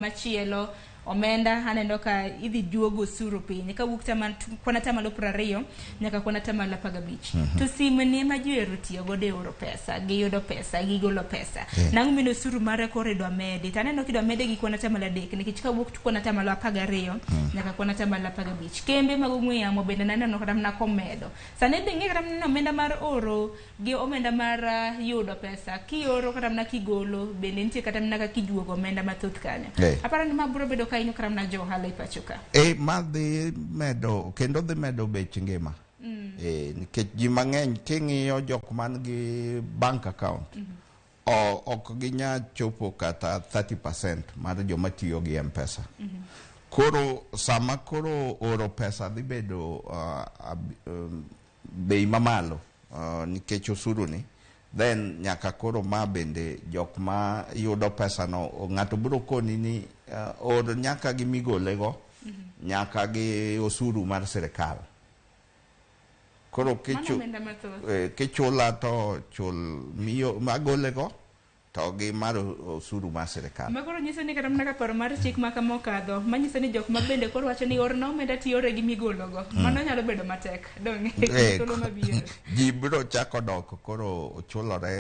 Machielo omenda aneno ka idhi juog osuru piny kawuok kwan atamalo 20 nyaka kwan atamalo 15. To simu ni ema ji ohero tiyo godo e oro pesa, giyudo pesa, gigolo pesa. Nang'o mino osuru mare koro idwa medi? To aneno kidwa mede gi kwan atamalo 3 nikech kawuok kwan atamalo 12 nyaka kwan atamalo 15. Kembe mag ong'we yamo bende naneno kata mana komedo. Sani idhi ng'i kata mana omenda mar oro gi omenda mar yudo pesa kioro kata mana kigolo bende nitie kata mana kaka ijuogo omenda mathoth kanyo. Aparo ni ma biro bedo ka hinyo kata mana jo ohala e pacho ka. Ma dhi medo kendo dhi medo bech ngima. Nikech ji mang'eny king'iyo jok man gi bank account ok ginya chopo kata 30% mar joma tiyo gi M-Pesa. Koro sama koro oro pesa dhi bedo bei mamalo nikech osuru ni, then nyaka koro ma bende jok ma yudo pesa no, ng'ato biro koni ni or nyaka gi migole go, nyaka gi osuru mar sirikal. Koro kichula to chul miyo magole go to gi mar osuru mar sirikal. Ma koro nyiso ni kata mana ka paro mar chik ma kama okadho, manyiso ni jok ma bende koro wacho ni orna omenda tiyore gi migolo go, mano nyalo bedo matek. Dong' thuolo mabiro. Ji biro chako dok koro chulore.